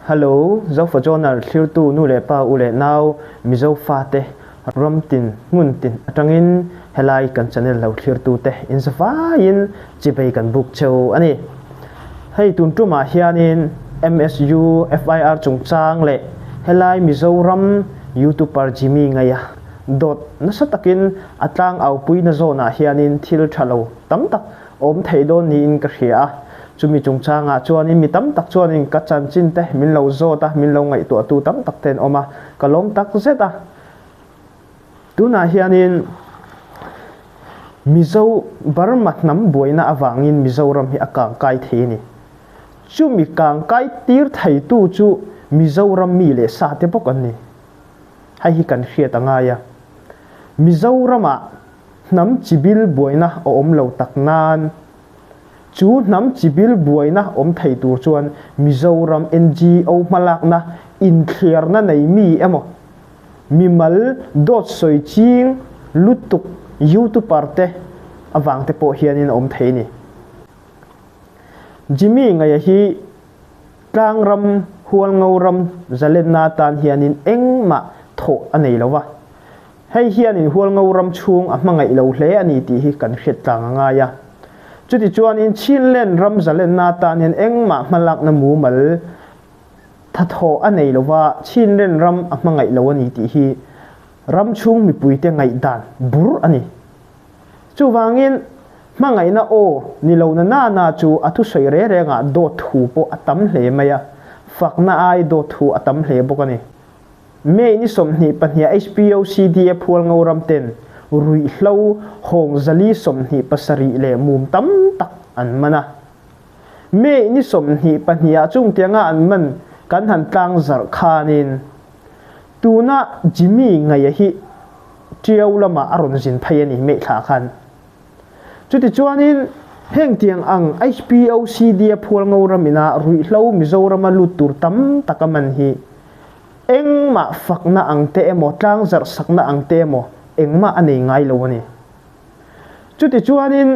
Hello, Zofa Journal thlirtu nu leh pa u leh nau Mizo fate ram tin hmun tin atangin helai kan channel lo thlirtu te in zavaiin chibei kan buk cheu a ni. Hei tun tumah hianin MSU FIR chungchang leh helai Mizoram YouTuber Jimmy Ngaia dawt nasa takin a tlang aupuina zawnah hianin thil tha lo tam tak awm thei dawn niin ka hria a. Chumi chungchangah chuanin mi tam tak chuanin ka chanchin te min lo zawt a, min lo ngaihtuahtu tam tak te an awm a, ka lawm tak zet a. Tunah hianin Mizo Burma hnam buaina avangin Mizoram hi a kangkai thei a ni. Chumi kangkai tir theitu chu Mizoram mi leh sa te bawk an ni. Hei hi kan hriat a ngai a. Mizoramah hnam chibil buaina a awm lo tak nan chu hnam chibil buaina awm thei tur chuan Mizoram NGO hmalakna inthliarna nei mi emaw Mimal dawt sawi ching lutuk youtuber te avang te pawh hianin a awm thei ni. Jimmy Ngaia hi tlangram Hualngo ram zalenna atan hianin engmah thawh a nei lo va. Hei hianin Hualngo ram chhung a hmangaih lo hle a ni tih hi kan hriat tlang a ngai a. Chutichuanin Chinland ram zalenna atan hian engmah hmalakna mumal Thathawh a nei lova Chinren ram a hmangaih lo a ni tih hi ram chhung mipuite ngaihdan bur a ni. Chuvangin, hmangaihna aw ni lo na na na chu a thusawi re rengah dawt thu pawh a tam hle mai a, fakna ai dawt thu a tam hle bawk a ni. May ni 22 HPOCDA Phualngo ram ten ruihhlo hawng 427 leh mum tam tak an man a. May ni 22 ah chungtianga an man kan han tlang zarh khanin tuna Jimmy Ngaia hi Tiau lamah a rawn zin phei a ni May thla khan. Chutichuanin hengtiang ang HPOCD a Phualngo ramina ruihhlo Mizorama lut tur tam tak a man hi engmah fakna ang te emaw tlang zarh sakna ang te emaw engmah a nei ngai lo a ni. Chutichuanin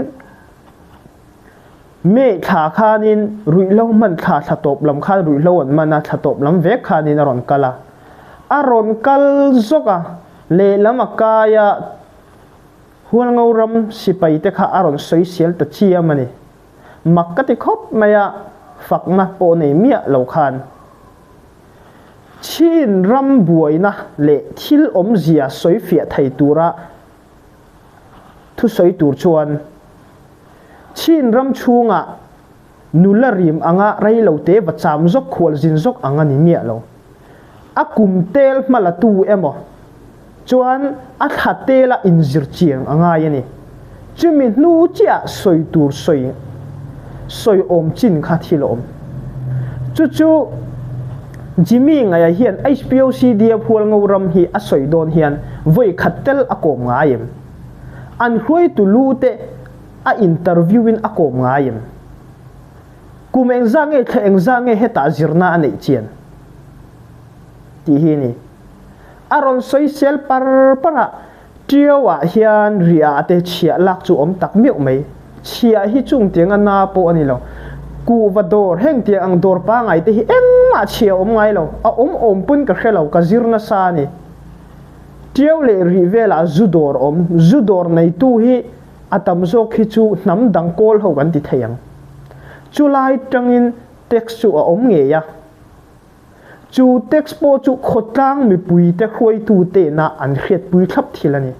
May thla khanin ruihhlo hman thla thla tawp lam khan ruihhlo an man a, thla tawp lam vek khanin a rawn kal a. A rawn kal zawk a, lehlam a kai a, Hualngo ram sipai te kha a rawn sawi sial ta chiam a ni. Mak ka ti khawp mai a, fakna pawh nei miah lo khan. Chin ram buaina leh thil awmzia sawi fiah thei tura thusawi tur chuan Chin ram chhungah nula rim anga reilote va cham zawk khual zin zawk ang a ni miah lo. A kum tel hma la tu emaw chuan a thla tela inzir chiang a ngai a ni. Chumi hnu chiah sawi tur sawi sawi awm chin kha thil a awm. Chu chu Jimmy Ngaia hian HPOCDF Hualngo ram hi a sawi dawn hian vawi khat tel a kawm ngai em? An hruaitu lu te a interview in a kawm ngai em? Kum engzah nge thla engzah nge hetah zirna a neih chian? Tih hi a ni. A rawn sawisel par par a, Ṭiau ah hian riah te chhiah lak chu awm tak meuh mai. Chhiah hi chung tiang a na pawh a ni lo. Kuhva dawr, heng tiang ang dawr pangai te hi engmah chhiah a awm ngai lo. A awm awm pawn ka hre lo, ka zir nasa a ni. Ṭiau leh rih velah zu dawr awm. Zu dawr neitu hi a tam zawk hi chu hnam dang kawl ho kan ti thei ang. Chulai tangin tax chu a awm ngei a. Chu tax pawh chu khawtlang mipuite hruaitutena an hriatpui thlap thil a ni.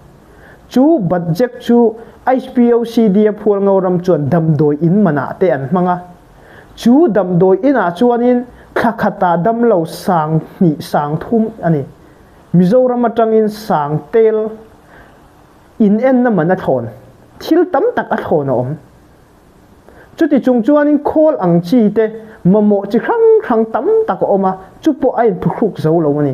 Chu budget chu HPOCD-a Phualngo ram chuan damdawi in manah te an hmang a. Chu damdawi inah chuanin thla khatah damlo 2000 3000 a ni. Mizoram atangin sang tel inenna man a thlawn. Thil tam tak a thlawn a awm. Chuti chung chuanin khawl ang chi te mamawh chi hrang hrang tam tak a awm a, chu pawh a inphuhruk zo lo a ni.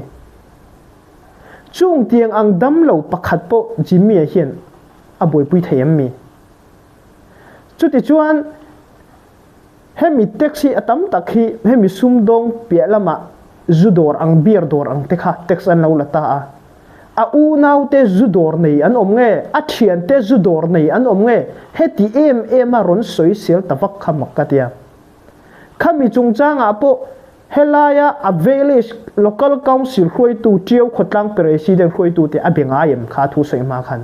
Chung tiang ang dam lo pakhat pawh Jimmy-a hian a buaipui thei em mi? Chuti chuan hemi tax hi a tam tak hi hemi sumdawng piah lamah zu dawr ang beer dawr ang te kha tax an lo la ta a. A unaute zu dawr nei an awm nge? A thiante zu dawr nei an awm nge? Heti em em a rawn sawisel ta vak kha mak ka tia. Khami chungchangah pawh Helaia a village local council hruaitu Tiau khawtlang president hruaitute a be ngai em kha thu sawi hma khan?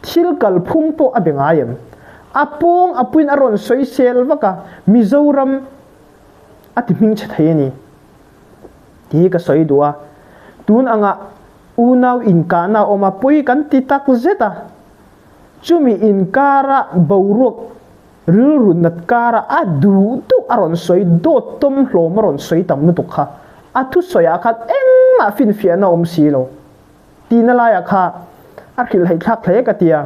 Thil kalphung pawh a be ngai em? A pawng a puiin a rawn sawi sel vak a, Mizoram a ti hmingchhe thei a ni tih hi ka sawi duh a. Tun anga unau inkahna a awm a, pawi kan ti tak zet a. Chumi inkara boruak Rilru nat kara a duh duh a rawn sawi, dawt tawm hlawm a rawn sawi tam lutuk kha a thusawiah khan engmah finfiahna a awm si lo tihna laiah kha a hrilhhaih thlak hle ka ti a.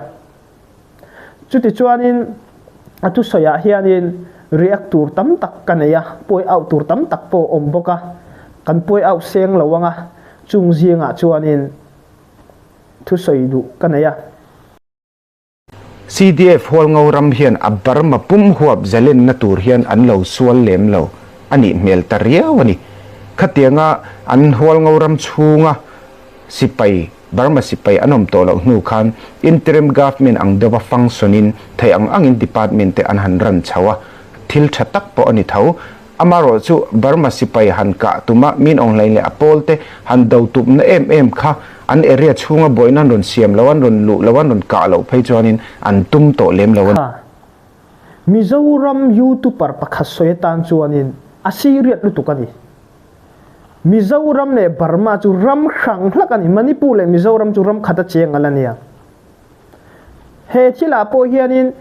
Chutichuanin a thusawiah hianin react tur tam tak ka nei a, pawi auh tur tam tak pawh a awm bawk a, kan pawi auh seng lo ang a, chung zingah chuanin thusawi duh ka nei a. CDF Hualngo ram hian a Burma pum huap zalenna tur hian an lo sual lem lo a nih hmel ta riau a ni. Khatianga an Hualngo ram chhunga sipai, Burma sipai an awm tawh loh hnu khan Interim Government ang deuha function in theih ang angin department te an han ran chho a, thil tha tak pawh a ni tho. Amarawh chu Burma sipai han kah tuma Min Aung Hlaing leh a pawl te han do tupna em em kha an area chhunga buaina an rawn siam lo, an rawn luh lo, an rawn kah loh phei chuanin an tum tawh lem lo a ni. Kha Mizoram youtuber pakhat sawi atan chuanin a serious lutuk a ni. Mizoram leh Burma chu ram hrang hlak a ni. Manipur leh Mizoram chu ram khat a cheng al a nia. He thilah pawh hianin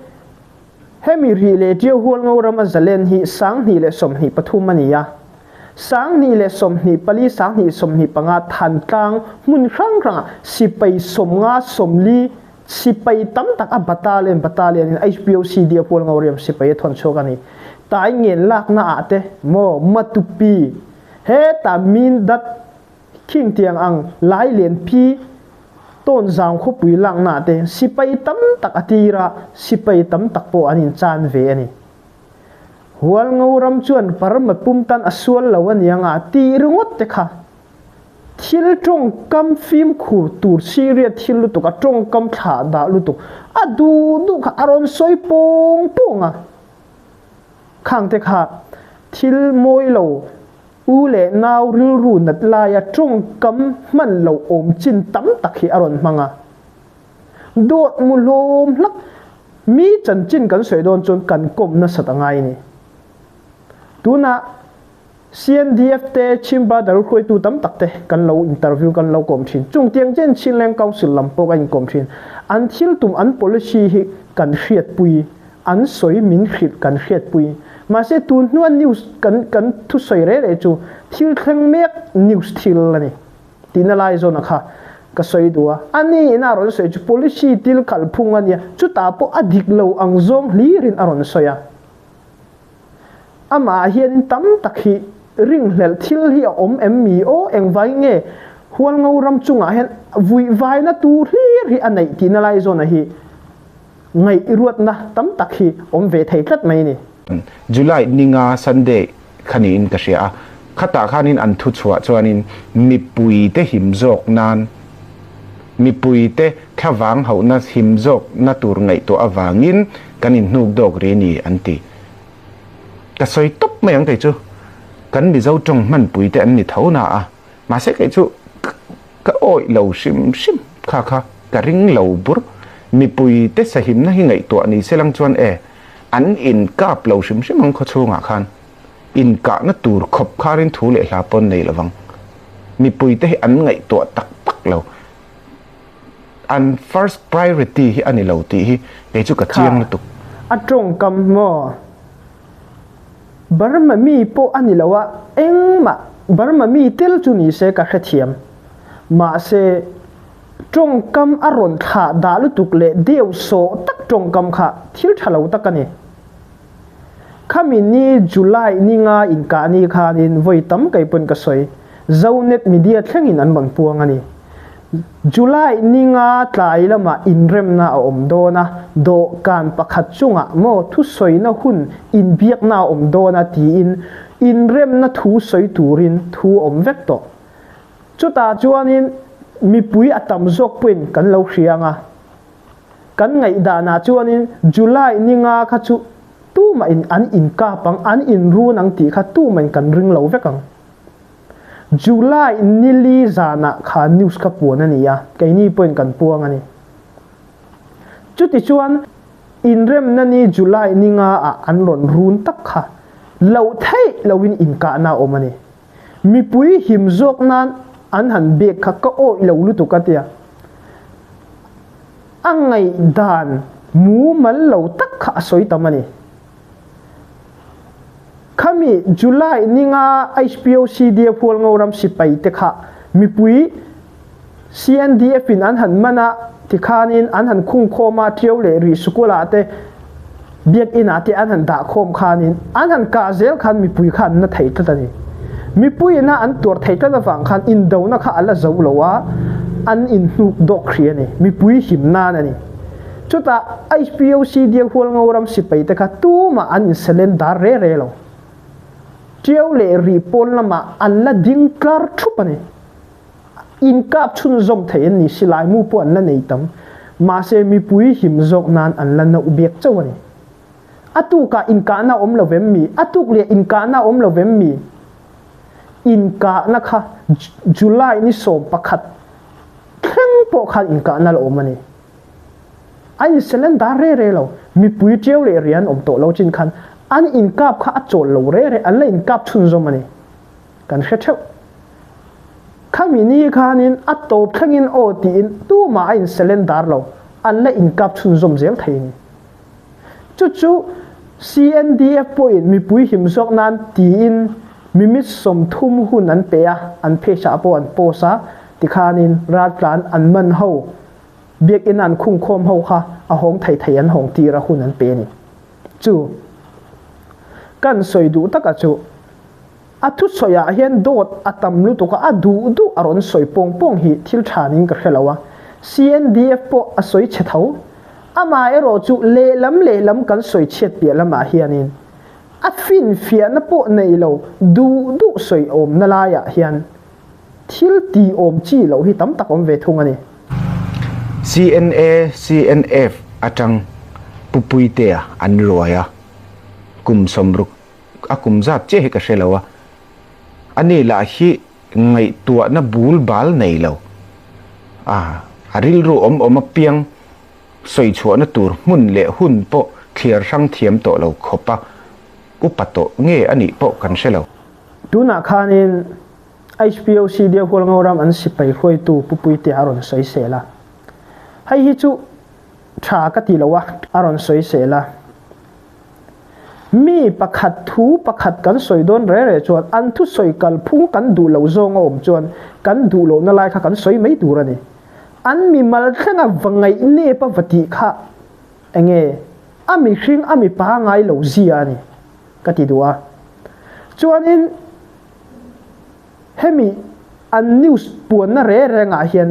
Hemi rih leh Ṭiau Hualngo ram a zalen hi 2023 a ni a. 2024, 2025 Thantlang hmun hrang hrangah sipai 50, 40 sipai tam tak a battalion battalion in HPOCD a Hualngo riam sipai a thawn chhuak a ni. Tai ngen lakna ah te maw Matupi hetah Mindat Khing tiang ang lai len phi tawn zang khawpui lakna te sipai tam tak a tir a, sipai tam tak pawh an in chan ve a ni. Hualngo ram chuan Burma pum tan a sual lo a niang a tih ringawt te kha thil tawngkam fimkhur tur serious thil lutuk a tawngkam thlah dah lutuk a duh duh kha a rawn sawi pawng pawng a. Khang te kha thil mawi lo U leh nau rilru nat laia tawngkam hman loh awm chin tam tak hi a rawn hmang a. Dawt mu hlawm hlak mi chanchin kan sawi dawn chuan kan kawm nasat a ngai ni. Tunah CNDF te Chin Brother hruaitu tam tak te kan lo interview kan lo kawm thin. Chung tiang chen Chinleng Council lam pawh ka inkawm thin. An thil tum an policy hi kan hriatpui. An sawi min hrilh kan hriatpui. Mahse tun hnua news kan kan thusawi reh reh chu thil thleng mek news thil a ni tihna lai zawna kha ka sawi duh a. A ni in a rawn sawi chu policy til kalphung a nia, chutah pawh a dik lo ang zawng hlirin a rawn sawi a. Amah hianin tam tak hi ringhlelh thil hi a awm em mi aw? Engvai nge Hualngo ram chungah hian vuihvaina tur hlir hi a neih tihna lai zawna hi Ngaih i ruatna tam tak hi awm ve thei tlat mai ni. July ninga Sunday kha niin ka hria a, khatah khanin an thu chhuah chuanin mipuite him zawk nan, mipuite thlavang hauhna him zawkna tur ngaihtuah avangin kan inhnuk dawk ri ni an ti. Ka sawi tawp mai ang kei chu, kan Mizo tawng hmanpuite an ni tho na a, Mahse kei chu ka awih lo hrim hrim kha kha ka ring lo bur. Mipui te sahimna hi ngaihtuah ni se lang chuan e, an in kap lo hrim hrim ang khawchhungah khan inkahna tur khawp kharin thu leh hla pawn nei lovang. Mipui te hi an ngaihtuah tak tak lo. An first priority hi a ni lo tih hi kei chu ka Kha chiang lutuk. a tawngkam maw? Burma mi pawh a ni lo a, engmah Burma mi tel chu ni se ka hrethiam. Mahse, tawngkam a rawn thlah dah lutuk leh deuh sawh tak tawngkam kha thil tha lo tak a ni. Khami ni July ni nga inkah ni khanin vawi tam kei pawn ka sawi, Zonet media thlengin an rawn puang a ni. July ni nga tlai lamah inremna a awm dawn a, dawhkan pakhat chungah maw thusawina hun inbiakna a awm dawn a tiin inremna thu sawi turin thu a awm vek tawh. Chutah chuanin mipui a tam zawk pawhin kan lo hria ang a, kan ngaihdanah chuanin July ni nga kha chu tumahin an inkap ang, an inrun ang tih kha tumahin kan ring lo vek ang. July nili zanah khan news kha puan a ni a, keini pawhin kan puang a ni. Chutichuan, inremna ni July ni nga ah an rawn run tak kha loh theih loin inkahna a awm a ni. Mipui him zawk nan an han bek kha ka awih lo lutuk a tia. A ngaihdan mumal lo tak kha a sawi tam a ni. Khami July ninga HPOCDF Hualngo ram sipai te kha mipui CNDF in an han man a, tikhanin an han khung khawm a, Tiau leh Rih Sukula te Biakinn ah te an han dah khawm khanin an han kah zel khan mipui kha an na thei tlat a ni. Mipui ina an tuar thei tlat avang khan indona kha a la zo lo a, an inhnuk dawk hrih a ni. Mipui him nan a ni. Chutah HPOC Diak Hualngo ram sipai te kha tumah an inselen dar re re lo. Tiau leh Rih pawn lamah an la ding tlar thup a ni. Inkap chhunzawm thei an ni, silai mu pawh an la nei tam. Mahse mipui him zawk nan an la nauh biak chauh a ni. A tukah inkahna a awm lo vem mi? A tuk leh inkahna a awm lo vem mi? Inkahna kha July ni 11 thleng pawh khan inkahna la awm a ni. A inselen dar re re lo. Mipui tiau leh rian awm tawh lo chin khan an inkap kha a chawl lo re re, an la inkap chhunzawm a ni. Kan hre theuh. Khami ni khanin a tawp thlengin aw tiin tumah a inselen dar lo, an la inkap chhunzawm zel thei a ni. Chu chu CNDF pawhin mipui him zawk nan tiin mimit 30 hun an pe a, an page ah pawh an post a, tikhanin raltlan an man ho, biakinn an khungkhawm ho kha a hawng thei thei an hawng tir a hun an pe a ni. Chu kan sawi duh taka chu a thusawiah hian dawt a tam lutuk a, a duh duh a rawn sawi pawng pawng hi thil tha niin ka hre lo a, CNDF pawh a sawi chhe tho. Amaherawh chu lehlam lehlam kan sawi chhiat piah lamah hianin a finfiahna pawh nei lo duh duh sawi awmna laiah hian thil ti awm chi loh hi tam tak awm ve thung a ni. CNA, CNF atang Pu Puitea an ruai a, kum 60 a kum zat chiah hi ka hre lo a, ani lah hi ngaihtuahna bul bal nei lo a, a rilru awm awm apiang sawi chhuahna tur hmun leh hun pawh thliar hrang thiam tawh lo khawp a, upa tawh nge a nih pawh kan hre lo. Tunah khanin HPOC Diau Hualngo ram an sipai hruaitu Pu Puitea a rawn sawi sel a, hei hi chu tha ka ti lo a, a rawn sawi sel a. Mi pakhat thu pakhat kan sawi dawn re re chuan an thusawi kalphung kan duh loh zawng a awm chuan kan duh lohna lai kha kan sawi mai tur a ni. An mimal thlenga va ngaih nep a va tih kha enge a mihring a mipa ngai lo zia a ni ka ti duh a. Chuanin hemi an news puanna re rengah hian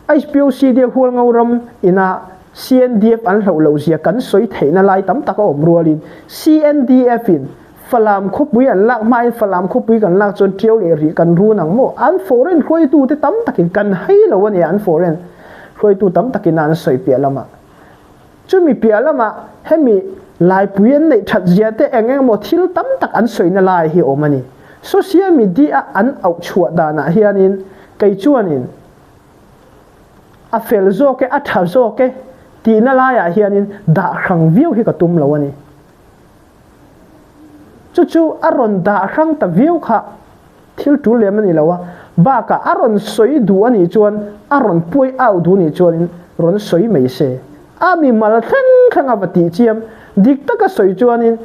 HPOC deuh Hualngo ram ina CNDF an hlauh loh zia kan sawi theihna lai tam tak a awm rualin CNDF in Falam khawpui an lak hmain Falam khawpui kan lak chuan Tiau leh Rih kan run ang maw? An foreign hruaitu te tam takin kan hei lo a nia an foreign hruaitu tam takin a an sawi piah lamah. Chumi piah lamah hemi laipui an neih that zia te eng eng emaw thil tam tak an sawina lai hi awm a ni. Social media an auh chhuah danah hianin kei chuanin a fel zawk e, a tha zawk e tihna laiah hianin dah hrang viau hi ka tum lo a ni. Chu chu a rawn dah hrang ta viau kha thil tul lem a ni lo a, bakah a rawn sawi duh a nih chuan, a rawn puai au duh a nih chuanin rawn sawi mai se. A mimal thleng thleng a va tih chiam, dik taka sawi chuanin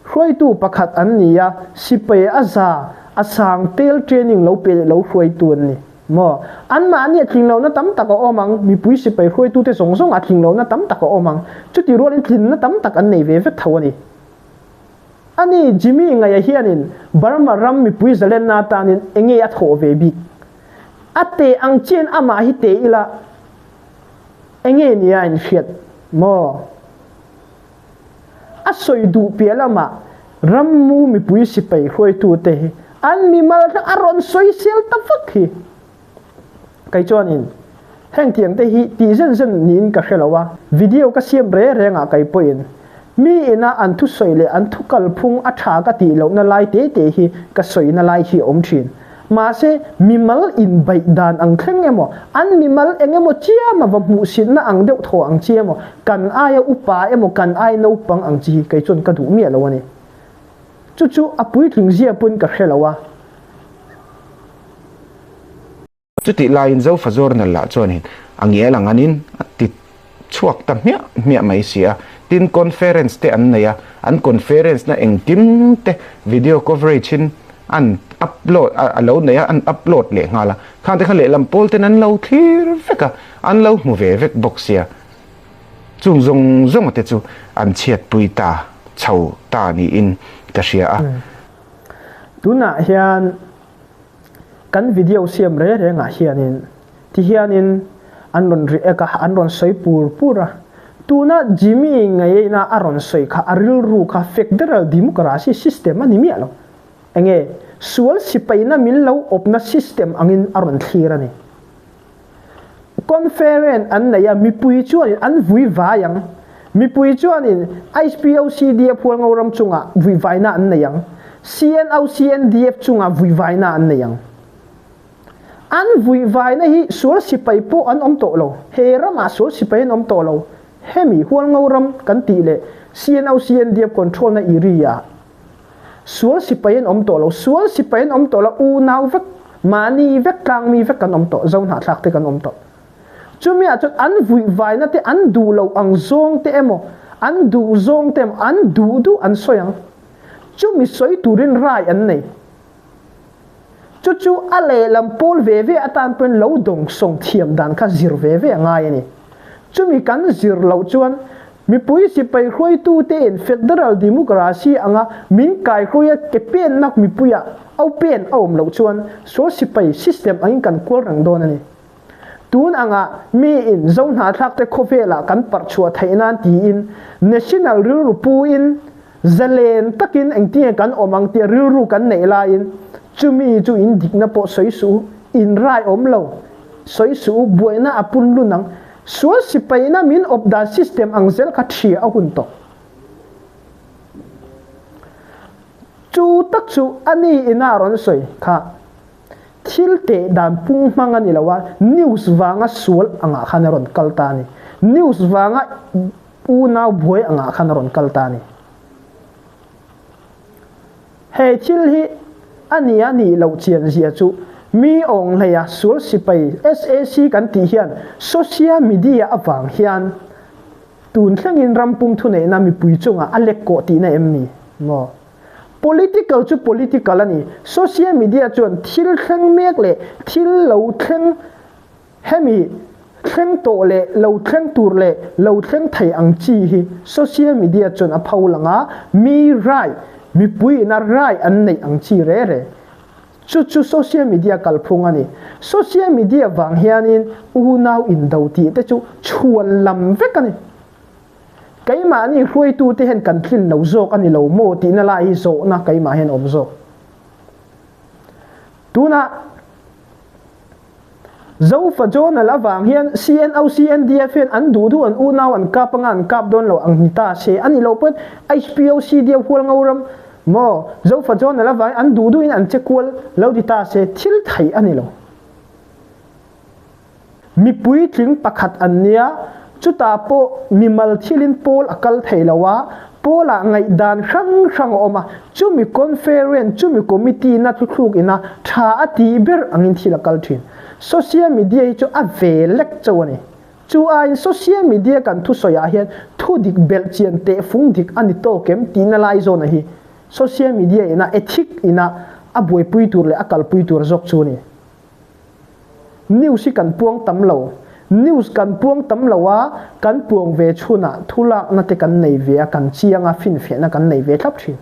hruaitu pakhat an ni a, sipai a za, a sang tel training lo pe leh lo hruaitu an ni maw? Anmahni a tling lohna tam tak a awm ang, mipui sipai hruaitute zawng zawng a tling lohna tam tak a awm ang, chuti rualin tlinna tam tak an nei ve vek tho a ni. Ani Jimmy Ngaia hianin Burma ram mipui zalenna atanin enge a thawh ve bik? A te ang chian amah hi te ila enge nia in hriat maw? A sawi duh piah lamah rammu mipui sipai hruaitute hi an mimal a rawn sawi sel ta vak hi. Kei chuanin heng tiang te hi tih zen zen niin ka hre lo a, video ka siam re rengah kei pawhin mi ina an thusawi leh an thu kalphung a tha ka tih lohna lai te te hi ka sawina lai hi a awm thin. Mahse, mimal inbaih dan ang thleng emaw, an mimal eng emaw chiama va hmuhsitna ang deuh thaw ang chi emaw, kan aia upa emaw kan ai naupang ang chi hi kei chuan ka duh miah lo a ni. Chu chu a puitling zia pawn ka hre lo a. Chutih laiin Zofa Journal lah chuanin a ngial ang anin a ti chhuak ta hmiah hmiah mai si a. Tin, conference te an nei a, an conference na engkim te video coverage in an upload a lo nei a, an upload leh nghal a. Khang te kha lehlam pawl ten an lo thlir vek a, an lo hmu ve vek bawk sia. Chung zawng zawng te chu an chhiatpui ta chho ta niin ka hria a. Tunah hian Kan video siam reng rengah hianin tihianin an rawn react a, an rawn sawi pur pur a. Tuna Jimmy Ngayeina a rawn sawi kha a rilru kha Federal Democracy system a ni miah lo. Enge sual sipaina min lo awpna system angin a rawn thlir a ni. Conference an nei a, mipui chuanin an vui vai ang. Mipui chuanin HPOCDF Hualngo ram chungah vui vaina an nei ang. CNOCNDF chungah vui vaina an nei ang. An vui vaina hi sual sipai pawh an awm tawh lo. He ramah sual sipai an awm tawh lo. Hemi Hualngo ram kan tih leh CNOCNDF control na area ah Sual sipai an awm tawh lo, sual sipai an awm tawh lo, unau vek, mahni vek, tlangmi vek kan awm tawh, zohnahthlak te kan awm tawh. Chumi ah chuan an vuihvaina te an duh loh ang zawng te emaw, an duh zawng te emaw, an duh duh an sawi ang. Chumi sawi turin rai an nei. Chu chu a lehlam pawl ve ve atan pawhin lo dawngsawng thiam dan kha zir ve ve a ngai a ni. Chumi kan zir loh chuan mipui sipai hruaitutein Federal Democracy anga min kaihruaia ke penna mipuiah au pen a awm loh chuan sual sipai system angin kan kual reng dawn a ni. Tun anga miin Zohnahthlakte khawvelah kan parh chhuah theih nan tiin National rilru puin Zalen takin engtinge kan awm ang tia rilru kan neih laiin chumi chu in dikna pawh sawi suh u, in rai awm lo sawi suh u, buaina a pun lun ang. Sual sipaina min awp dan system ang zel kha thria a hun tawh. Chu tak chu a ni ina a rawn sawi kha thil teh dan pung hmang a ni lo a, news vanga sual angah khan a rawn kal ta a ni. News vanga Unau buai angah khan a rawn kal ta a ni. He thil hi a ni a nih loh chian zia chu mi awng hleia sual sipai sac kan tih hian social media avang hian tun thlengin ram pum thuneihna mipui chungah a lek kawh tihna em ni maw? Political chu political a ni, social media chuan thil thleng mek leh thil lo thleng Hemi thleng tawh leh lo thleng tur leh lo thleng thei ang chi hi social media chuan a pho lang a, mi rai, mipui ina rai an neih ang chi re re. Chu chu social media kalphung a ni. Social media vang hianin unau indo tih te chu chhuan lam vek a ni. Keimahni hruaitute hian kan tlin lo zawk a ni lo maw tihna lai hi zawhna keimah hian awm zawk. Tunah. Zofa Journal avang hian CNO CNDF hian an duh duh an unau an kap anga an kap dawn lo ang ni ta se a nih loh pawhin HPO CDF Hualngo ram maw Zofa Journal avangin an duh duhin an che kual lo ti ta se thil thei a ni lo. Mipui tling pakhat an nia, chutah pawh mimal thilin pawl a kal thei lo a, pawlah ngaihdan hrang hrang a awm a, chumi conference, chumi committee na thuthluk ina tha a tih ber angin thil a kal thin. Social media hi chu a ve lek chauh a ni. Chu aiin social media kan thusawi ah hian thu dik belh chian teh fung dik a ni tawk em tihna lai zawna hi social media ina ethic ina a buaipui tur leh a kalpui tur zawk chu a ni. News hi kan puang tam lo. News kan puang tam lo a, kan puang ve chhunah thulakna te kan nei ve a, kan chiang a, finfiahna kan nei ve thlap thin.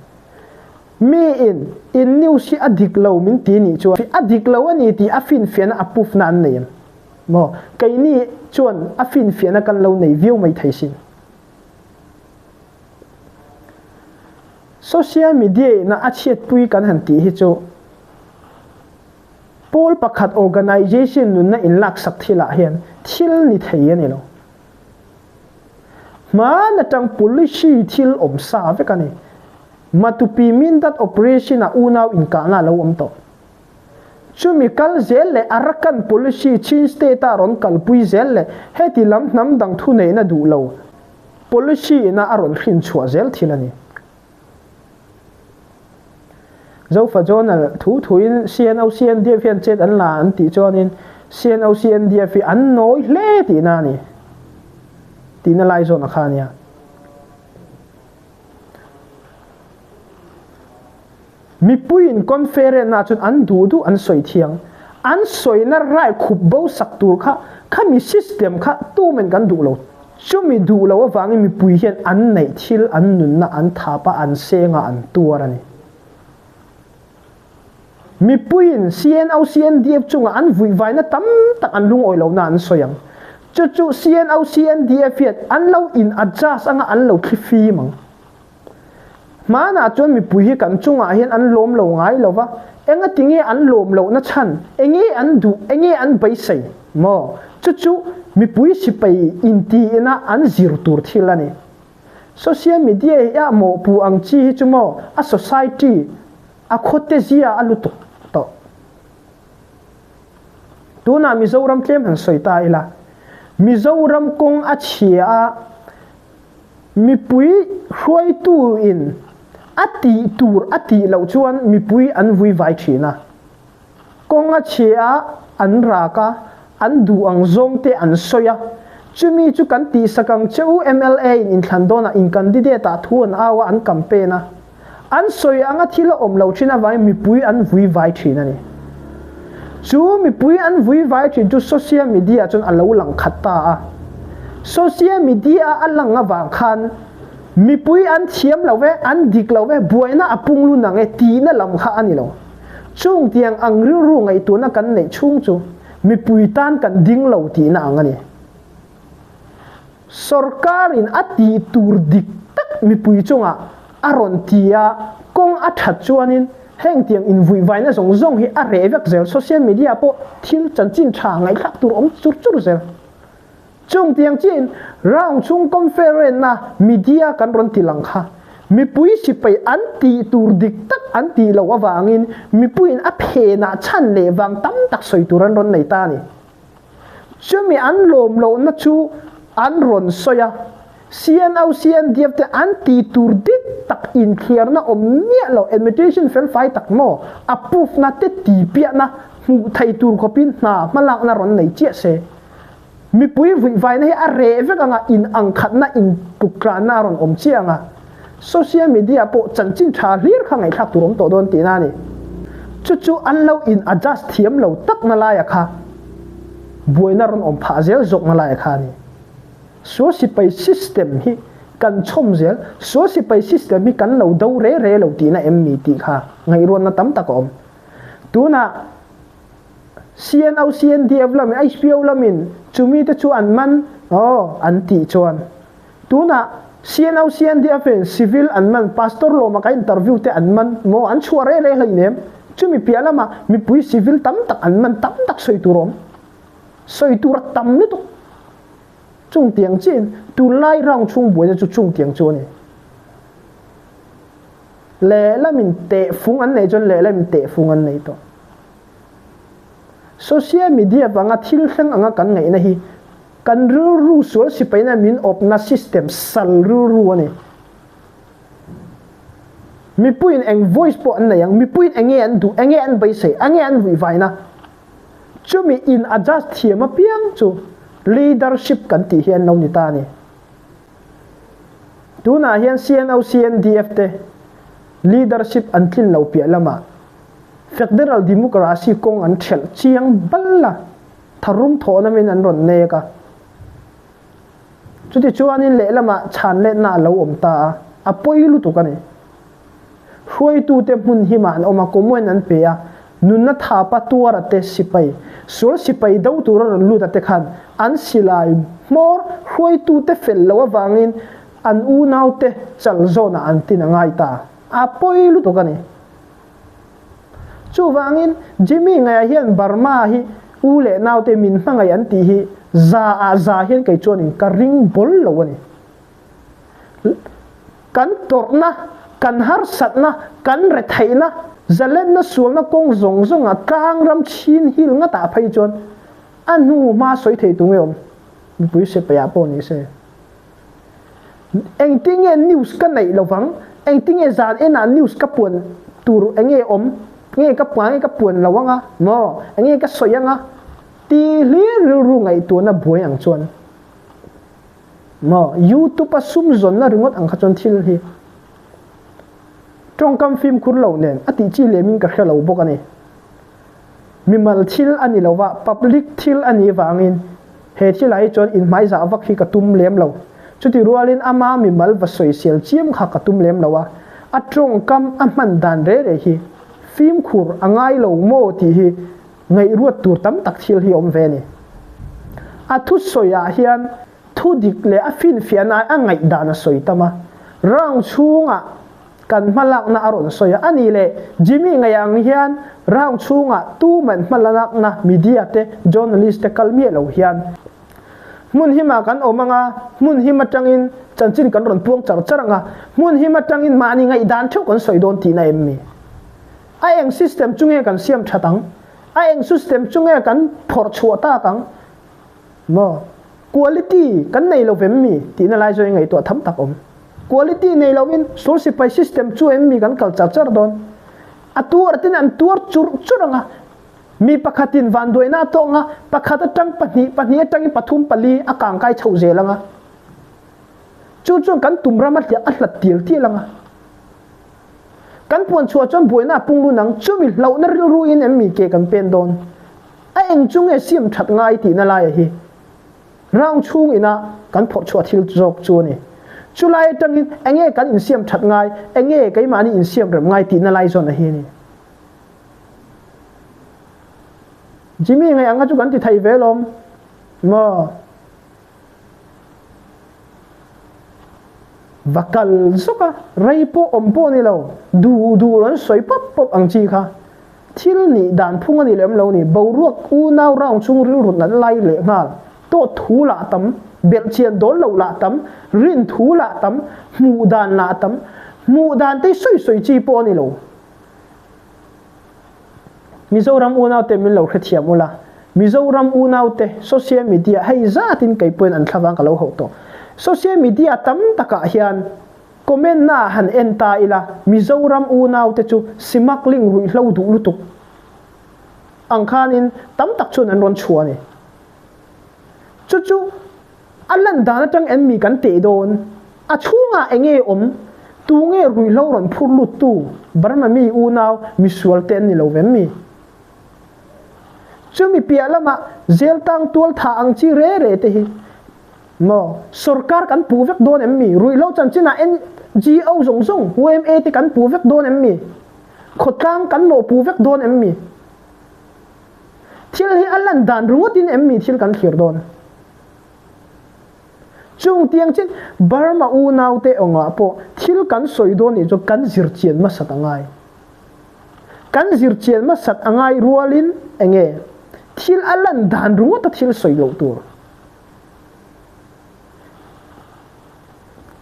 Miin in news hi a dik lo min ti nih chuan a dik lo a ni tih a finfiahna a proof-na an nei em? Maw? Keini chuan a finfiahna kan lo nei viau mai thei sin. Social media ina a chhiatpui kan han tih hi chu Pawl pakhat organization nunna inlaksak thilah hian thil ni thei a ni lo. Hmaan atang policy thil awm sa vek a ni. Matupi Mindat operation ah unau inkahna a lo awm tawh. Chumi kal zel leh Arakan policy Chin state-a rawn kalpui zel leh heti lam hnam dang thuneihna duh lo policy ina a rawn hrin chhuah zel thil a ni. Zofa Journal thu thuin CNOCNDF hian chet an la an tih chuanin CNOCNDF hi an nawi hle tihna a ni tihna lai zawn a kha a nia. Mipuiin conference-ah chuan an duh duh an sawi thiang. An sawina rai khup bo sak tur kha khami system kha tumen kan duh lo. Chumi duh lo avangin mipui hian an neih thil, an nunna an thap a, an seng a, an tuar a ni. Mipuiin CNO, CNDF chunga an vuihvaina tam tak an lungawi lohna an sawi ang. Chu chu CNO, CNDF hian an lo in adjust anga an lo thli fim ang. Hmanah chuan mipui hi kan chungah hian an lawm lo ngai lo va, engati nge an lawm lohna chhan, enge an duh, enge an beisei maw? Chu chu mipui sipai intiina an zir tur thil a ni. Social media hi a mawhpuh ang chi hi chu maw a society a khawte zia a lutuk tawh. Tunah Mizoram tlem han sawi ta ila, Mizoram kawng a chhia a, Mipui hruaitu in a tih tur a tih loh chuan mipui an vui vai thin a. Kawng a chhe a, an rak a, an duh ang zawng te an sawi a. Chumi chu kan tihsak ang che u mla in inthlan dawnah in candidate ah thu an au a, an campaign a. An sawi anga thil a awm lo thin avangin mipui an vui vai thin a ni. Chu mipui an vui vai thin chu social media chuan a lo lang khat ta a. Social media a lang avang khan mipui an thiam lo ve, an dik lo ve, buaina a pung lu nang e tihna lam kha a ni lo. Chung tiang ang rilru ngaihtuahna kan neih chhung chu mipui tan kan ding lo tihna ang a ni. Sorkarin a tih tur dik tak mipui chungah a rawn ti a, kawng a that chuanin heng tiang invuihvaina zawng zawng hi a reh vek zel. Social media pawh thil chanchin tha ngaihthlak tur awm chur chur zel. Chung tiang chiahin round chhung conference-na media kan rawn ti lang kha. Mipui sipai an tih tur dik tak an tih loh avangin mipuiin a phenah chhan leh vang tam tak sawi tur an rawn nei ta a ni. Chumi an lawm lohna chu an rawn sawi a, CNO, CNDF te an ti tur dik tak inthliarna awm miah lo, admitation felfai tak maw, a proof-na te ti piahna hmuh thei tur khawpin hna hmalakna rawn nei chiah se. Mipui vuihvaina hi a reh vek anga inangkhatna, intuktlanna a rawn awm chiah anga social media pawh chanchin tha hlir kha ngaihthlak tur awm tawh dawn tihna a ni. Chu chu an lo in adjust thiam lo takna laia kha buaina rawn awm phah zel zawkna laia kha a ni. Sual sipai system hi kan chhawm zel, sual sipai system hi kan lo do re re lo tihna em mi tih kha ngaihruatna tam tak a awm. Tunah CNO, CNDF lamin, HPO lamin chumi te chu an man aw an tih chuan Tunah CNO CNDF in civil an man, pastor lawma ka interview te an man maw an chhuah reh reh hleinem. Chumi piah lamah mipui civil tam tak an man tam tak sawi tur awm. Sawi tur a tam lutuk. Chung tiang chiin tunlai round chhung buaina chu chung tiang chu a ni. Lehlamin tehfung an neih chuan lehlamin tehfung an nei tawh. Social media vanga thil thleng anga kan ngaihna hi Kan rilru sual sipaina min awpna system sal rilru a ni. Mipuiin eng voice pawh an nei ang, mipuiin enge an duh, enge an beisei, enge an vuihvaina. Chumi in adjust thiam apiang chu leadership kan tih hi an lo ni ta a ni. Tunah hian CNO, CNDF te leadership an tlin lo piah lamah Federal Democracy kawng an ṭhelh chiang bal a. Tharum thawhna min an rawn nek a. Chutichuanin lehlamah chhan letna a lo awm ta a, a pawi lutuk a ni. Hruaitute hmun himah an awm a, command an pe a, nunna thapa tuara te sipai, sual sipai do tura rawn lut a te khan an silai hmawr hruaitute fel loh avangin an unaute chal zawnah an tin a ngai ta. A pawi lutuk a ni. Chuvangin, Jimmy ngaihah hian Burma hi u leh naute min hmangaih an tih hi za ah za hian kei chuanin ka ring bawl lo a ni. Kan tawrhna, kan harsatna, kan retheihna. Zalenna sualna kawng zawng zawnga tlang ram chhin hil ngatah phei chuan a hnu hma sawi thei tu nge awm? Mipui sipai ah pawh ni se. Engtinge news ka neih lovang? Engtinge zan enah news ka puan tur enge awm? Nge ka puan nge ka puan lo anga maw? Enge ka sawi anga? Ti hlir rilru ngaihtuahna buai ang chuan maw? Youtube a sum zawnna ringawt ang kha chuan thil hi Tawngkam fimkhur lo nen a tih chi lemin ka hre lo bawk a ni. Mimal thil a ni lova, public thil a nih vangin he thilah hi chuan inhmaizah vak hi ka tum lem lo. Chuti rualin ama mimal va sawisel chiam kha ka tum lem lo a, a tawngkam a hman dan re re hi fimkhur a ngai lo maw tih hi ngaihruat tur tam tak thil hi awm ve a ni. A thusawiah hian Thu dik leh a finfiahna a ngaihdan a sawi tam a, round chhungah kan hmalakna a rawn sawi a, a nih leh Jimmy ngaih ang hian round chhungah tuman hmalakna media te journalist te kal miah lo hian hmun himah kan awm anga, hmun him atangin chanchin kan rawn puang char char anga, hmun him atangin mahni ngaihdan theuh kan sawi dawn tihna em mi? A eng system chu nge kan siam that ang? A eng system chu nge kan phawrh chhuah tak ang? Maw? Quality kan nei lo vem mi? Tihna lai zawng i ngaihtuah tham tak awm. Quality nei lovin sul sipai system chu em mi kan kal char char dawn? A tuar tin an tuar churh churh ang a, mi pakhatin vanduaina a tawk ang a, pakhat atang pahnih, pahnih atangin pathum pali a kangkai chhoh zel ang a. Chu chuan kan tum ram a hliah a hlat tial tial ang a. Kan puan chhuah chuan buaina a pung lun ang, chumi hlauhna rilruin em mi ke kan pen dawn? A eng chu nge siam that ngai tihna laia hi round chhung ina kan phawrh chhuah thil zawk chu a ni. Chu lai atangin enge kan insiam that ngai, enge keimahni insiam rem ngai tihna lai zawn a hi a ni. Jimmy ngaih anga chu kan ti thei ve lawm maw? Va kal zawk a, rei pawh awm pawh ni lo, duh duh rawn sawi pawp pawp ang chi kha. Thil nih dan phung a ni lem lo ni, boruak unau round chung rilru nat lai leh nghal, tawt thu lah tam, belhchian dawn loh lah tam, rin thu lah tam, hmuh dan lah tam, hmuh dan te sawi sawi chi pawh a ni lo. Mizoram unaute min lo hrethiam ula, Mizoram unaute social media hei zatin kei pawhin an thlavang ka lo hauh tawh. Social media tam takah hian comment na han en ta ila Mizoram unaute chu smuggling ruihhlo duh lutuk ang khanin tam tak chuan an rawn chhuah a ni. Chu chu A lan dan atang em mi kan teh dawn? A chhungah enge awm? Tu nge ruihhlo rawn phur lut tu? Burma mi unau misual te an ni lo vem mi? Chumi piah lamah zel tang tual tha ang chi re re te hi maw sorkar kan puh vek dawn em mi? Ruihhlo chanchinah NGO zawng zawng yma te kan puh vek dawn em mi? Khawtlang kan mawhpuh vek dawn em mi? Thil hi a lan dan ringawtin em mi thil kan thlir dawn? Chung tiang chin Burma unaute awngah pawh thil kan sawi dawn nih chu kan zir chian hmasat a ngai. Kan zir chian hmasat a ngai rualin enge thil a lan dan ringawta thil sawi loh tur.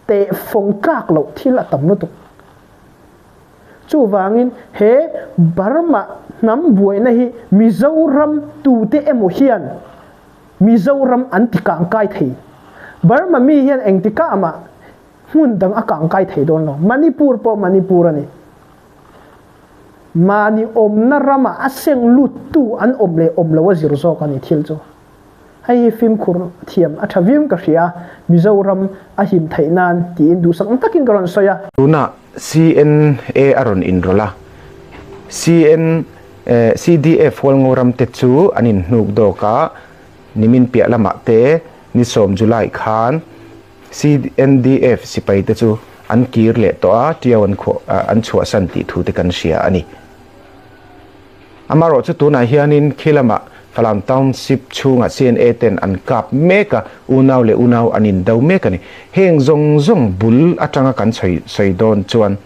Teh fawng tlak loh thil a tam lutuk. Chuvangin he Burma hnam buaina hi Mizoram tute emaw hian Mizoram an ti kangkai thei. Burma mi hian engtikah mah hmun dang a kangkai thei dawn lo. Manipur pawh Manipur a ni. Mahni awmna ramah a seng luttu an awm leh awm lo a zir zawk a ni thil chu. Hei hi fimkhur thiam a tha viau ka hria, Mizoram a him theih nan tiin duhsak ang takin ka rawn sawi a. Tunah CNA a rawn inrawlh a, CN CDF Hualngoram te chu an inhnuk dawk a, nimin piah lamah te ni sawm July khan CNDF sipai te chu an kir leh tawh a, Tiau an khuah an chhuahsan tih thu te kan hria a ni. Amaherawhchu tunah hianin khi lamah Falam Township chhungah CNA ten an kap mek a, unau leh unau an indo mek a ni. Heng zawng zawng bul atanga kan sawi sawi dawn chuan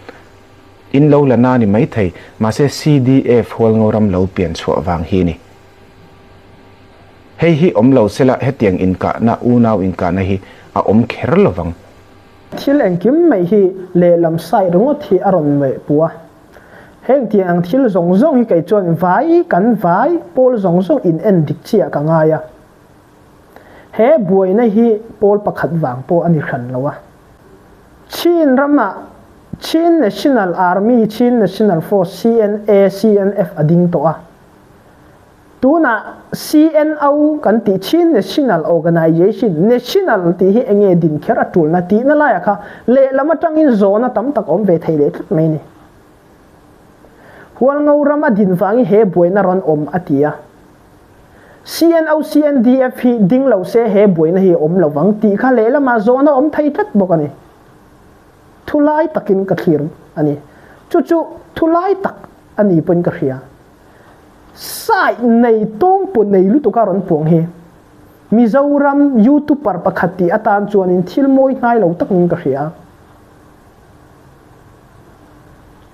in lo la na ni maithei, mahse CDF Hualngoram lo pian chhuah vang hi ni. Hei hi awm lo sela hetiang inkahna, unau inkahna hi a awm kher lovang. Thil engkim mai hi lehlam side ringawt hi a rawn meh puh a. Heng tiang ang thil zawng zawng hi kei chuan vai kan vai pawl zawng zawng in en dik chiah ka ngai a. He buaina hi pawl pakhat vang pawh a ni hran lo a. Chin ramah Chin National Army, Chin National Force, CNA, CNF a ding tawh a. Tunah CNO kan tih Chin National Organization, National tih hi enge din kher a tulna tihna laiah kha lehlam atangin zawhna tam tak awm ve thei leh tlat mai a ni. Hualngo ram a din vangin he buaina rawn awm a ti a. CNO, CNDF hi ding lo se he buaina hi a awm lo vang tih kha lehlamah zawhna awm thei tlat bawk a ni. Thu lai takin ka thlir a ni. Chu chu thu lai tak a ni pawhin ka hria. Sai nei tawng pawh nei lutuk a rawn puang hi Mizoram youtuber pakhat tih atan chuanin thil mawi hnai lo tak niin ka hria.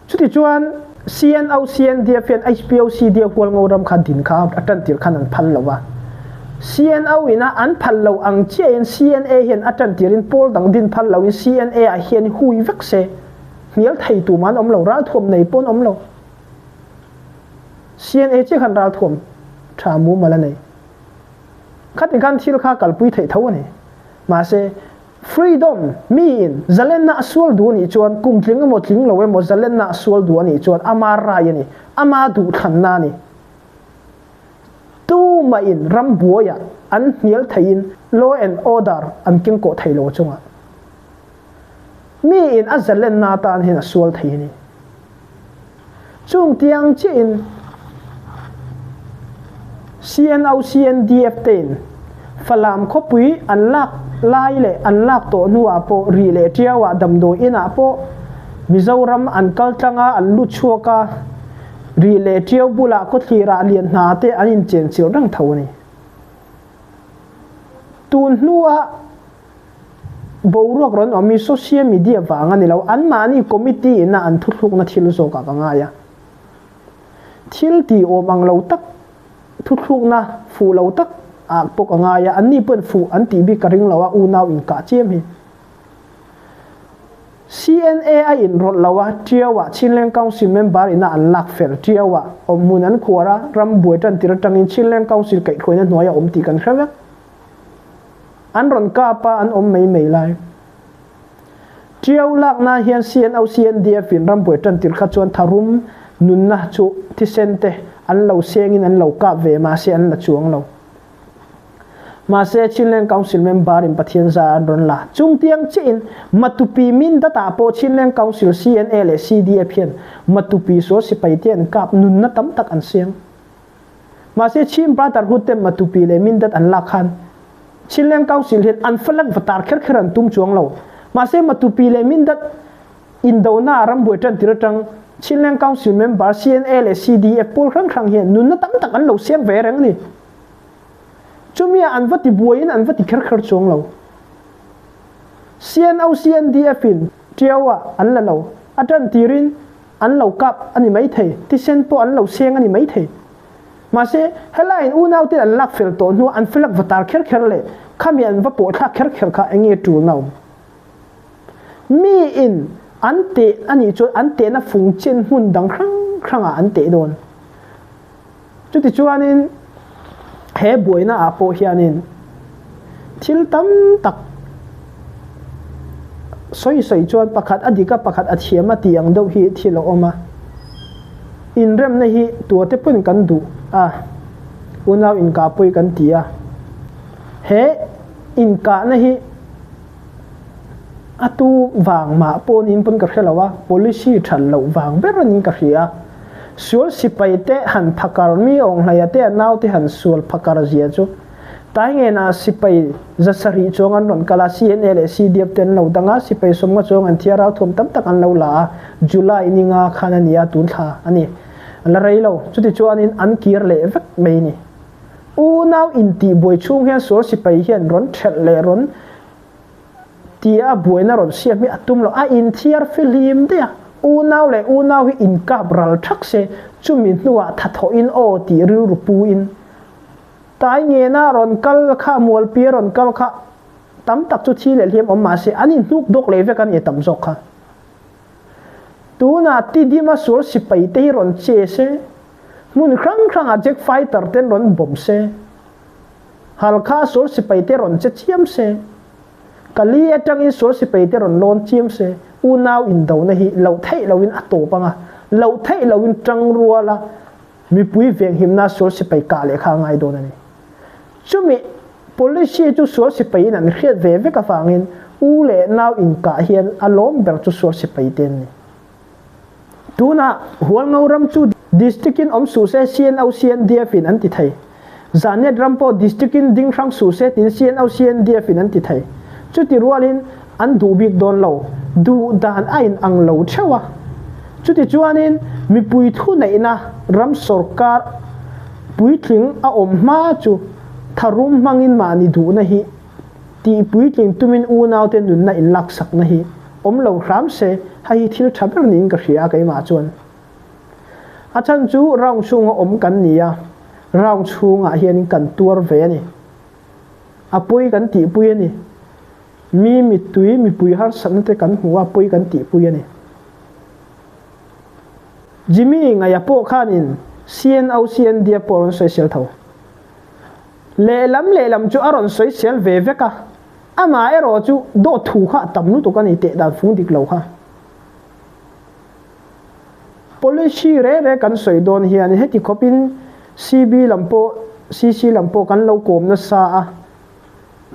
Chutichuan CNO, CNDF hian HPO, CDF Hualngo ram kha din kha a tan tir khan an phal lo va. CNO ina an phal lo ang chiahin CNA hian a tan tirin pawl dang din phal loin CNA ah hian hui vek se hnial thei tum an awm lo, ralthuam nei pawh an awm lo. CNA chiah khan ralthuam tha mumal a nei. Khati khan thil kha kalpui theih tho a ni. Mahse, freedom, miin zalenna a sual duh a nih chuan, kum tling emaw tling lo emaw zalenna a sual duh a nih chuan ama rai a ni, ama duhthlanna a ni. Tumahin ram buaiah an hnial theihin law and order an kengkawh thei lo chungah. Miin a zalenna atan hian a sual thei a ni. Chung tiang chiahin CNO, CNDF tein Falam khawpui an lak lai leh an lak tawh hnuah pawh rih leh tiauah damdawi inah pawh Mizoram an kal tlang a, an lut chhuak a, rih leh tiau bulah khawthlirah lian hna te an inchenchilh reng tho a ni. Tun hnuah Boruak rawn awm hi social media vang a ni lo, anmahni committee ina an thuthlukna thil zawkah ka ngai a. Thil tih awm ang lo tak, thuthlukna fuh lo tak ah pawh ka ngai a, anni pawhin fuh an tih bik ka ring lo a, unau inkah chiam hi. CNA a inrawlh lo a, Tiau ah Chinleng Council member ina an lak fel, Tiau ah awmhmun an khuar a, ram buai tan tir atangin Chinleng Council kaihhruaina hnuai a awm tih kan hre vek. An rawn kap a, an awm mai mai lai. Tiau lakna hian CNO, CNDF in rambuai tan tir kha chuan tharum nunna chu thisen te an lo sengin an lo kap ve mahse an la chuang lo. Mahse Chinland Council member in Pathian zar an rawn la. Chungtiang chiah in Matupi min datah pawh Chinland Council CNA leh CDF hian Matupi sual sipai te an kap nunna tam tak an seng. Mahse Chin Brotherhood te Matupi leh Mindat an lak khan Chinland Council hian an flag va tar kher kher an tum chuang lo. Mahse Matupi leh Mindat indona ah rambuai tan tir atang Chinland Council member CNA leh CDF pawl hrang hrang hian nunna tam tak an lo siam ve reng a ni. Chumi ah an va ti buaiin an va ti kher kher chuang lo. CNO CNDF in Tiau ah an la lo a tan tirin An lo kap a ni maithei, thisen pawh an lo seng a ni maithei. Mahse, helaiin unauten an lak fel tawh hnuah an flag va tar kher kher leh khami an va pawh thlak kher kher kha eng nge tul na awm? Miin an teh a nih chuan an tehna fung chen hmun dang hrang hrangah an teh dawn. Chutichuanin he buaina ah pawh hianin thil tam tak sawi sawi chuan pakhat a dik a pakhat a thiam a tih ang deuh hi thil a awm a. Inremna hi tuate pawhin kan duh a, unau inkah pawi kan ti a. He inkahna hi A tu vang mah pawh niin pawn ka hre lo a, policy that loh vang ber a niin ka hria. Sual sipai te han phakar mi awnghlaia te a naute han sual phakar zia chu. Taingenah sipai zasarih chuang an rawn kal a, CNA leh CDF te an lo dang a, sipai sawmnga chuang an thia ralthuam tam tak an lo la a, July ninga khan a ni a, tun thla a ni. A la rei lo. Chutichuanin an kir leh vek mai a ni. Unau intihbuai chhung hian sual sipai hian rawn thelh leh rawn Tia buaina rawn siam hi a tum lo. A inthiar fihlim daih a, unau leh unau hi inkap ral thak se, chumi hnuah thathawhin aw tih rilru puin tai ngena rawn kal kha, mualpia rawn kal kha tam tak chu thi leh hliam awm mahse an inhnuk dawk leh vek a ni tam zawk kha. Tunah Tidima sual sipai te hi rawn che se, hmun hrang hrangah jet fighter ten rawn bomb se, Halkha sual sipai te rawn che chiam se, Kali atangin sual sipai te rawn lawn chiam se, unau indona hi loh theih loin a tawp anga, loh theih loin tangruala mipui venghimna sual sipai kah leh kha a ngai dawn a ni. Chumi policy chu sual sipaiin an hriat ve vek avangin u leh nau inkah hian a lawm ber chu sual sipai te an ni. Tunah Hualngo ram chu District in awm suh se CNO CNDF in an ti thei. Zanet ram pawh District in ding hrang suh se tiin CNO CNDF in an ti thei. Chuti rualin an duh bik dawn lo. Duh dan a in ang lo theuh a. Chuti chuanin mipui thuneihna ram sawrkar puitling a awm hma chu tharum hmangin mahni duhna hi tih puitling tumin unaute nunna inlaksakna hi awm lo hram se, hei hi thil tha ber niin ka hria a keimah chuan. A chhan chu round chhunga awm kan ni a, round chhungah hianin kan tuar ve a ni. A pawi kan tihpui a ni. Mi mittui, mipui harsatna te kan hmu a, pawi kan tihpui a ni. Jimmy Ngaia pawh khanin CNO CND a pawh a rawn sawisel tho. Lehlam lehlam chu a rawn sawisel ve vek a, amah erawh chu dawt thu kha a tam lutuk a ni teh dan fung dik lo kha. Policy re re kan sawi dawn hian heti khawpin CB lam pawh CC lam pawh kan lo kawm nasa a,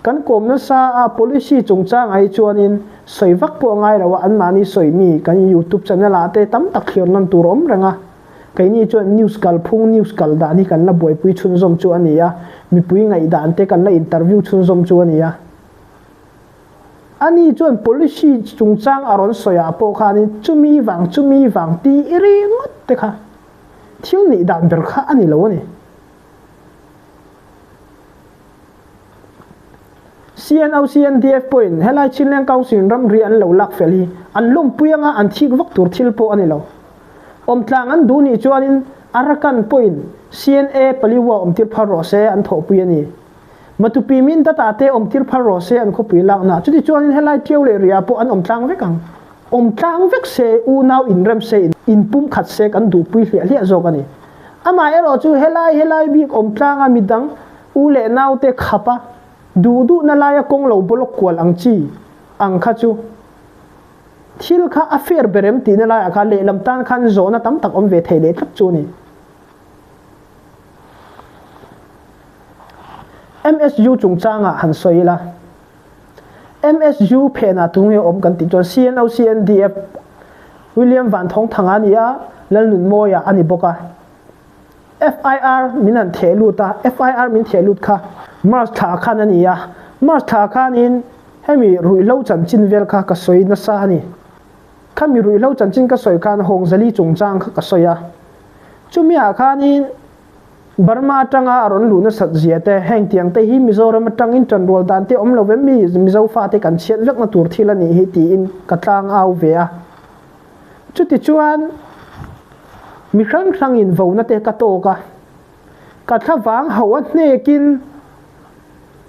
Kan kawm nasa a, policy chungchang ah hi chuanin sawi vak pawh a ngai lo a, anmahni sawi mi kan youtube channel ah te tam tak thlir nawn tur a awm reng a, keini chuan news kalphung, news kal dan hi kan la buaipui chhunzawm chu a ni a, mipui ngaihdan te kan la interview chhunzawm chu a ni a. Ani chuan policy chungchang a rawn sawi ah pawh khanin chumi vang chumi vang ti i ringawt te kha thil nih dan ber kha a ni lo a ni. CNO CNDF pawhin helai Chinleng Council in ramri an lo lak fel hi an lawmpui anga an thik vak tur thil pawh a ni lo. Awmtlang an duh nih chuanin Arakan pawhin CNA Paliwa awmtir phal rawh se an thawhpui a ni. Matupi min data te awmtir phal rawh se an khawpui lakna. Chuti chuanin helai Tiau leh Ria pawh an awmtlang vek ang. Awmtlang vek se, unau inrem se, inpumkhat se kan duhpui hliah hliah zawk a ni. Amaherawh chu helai helai bik awmtlanga midang u leh naute khap a, duh duhna laia kawng lo bawlawk kual ang chi ang kha chu thil kha a fair ber em tihna laiah kha lehlam tan khan zawhna tam tak awm ve thei leh tlat chu a ni. MSU chungchangah han sawi ila, MSU phenah tunge awm kan tih chuan CNO CNDF William Vanthawngthanga a ni a, Lalnunmawia a ni bawk a. FIR min han theh lut a, FIR min theh lut kha March thla khan a ni a, March thla khanin hemi ruihhlo chanchin vel kha ka sawi nasa a ni. Khami ruihhlo chanchin ka sawi khan Hawngzali chungchang kha ka sawi a, chumiah khanin Burma atanga a rawn luh nasat zia te, heng tiang te hi Mizoram atangin tanrual dan te awm lo em mi, Mizo fate kan chhiat vekna tur thil a nih hi tiin ka tlang au ve a. Chutichuan mi hrang hrangin vona te ka tawk a, ka thlavang ho a hnekin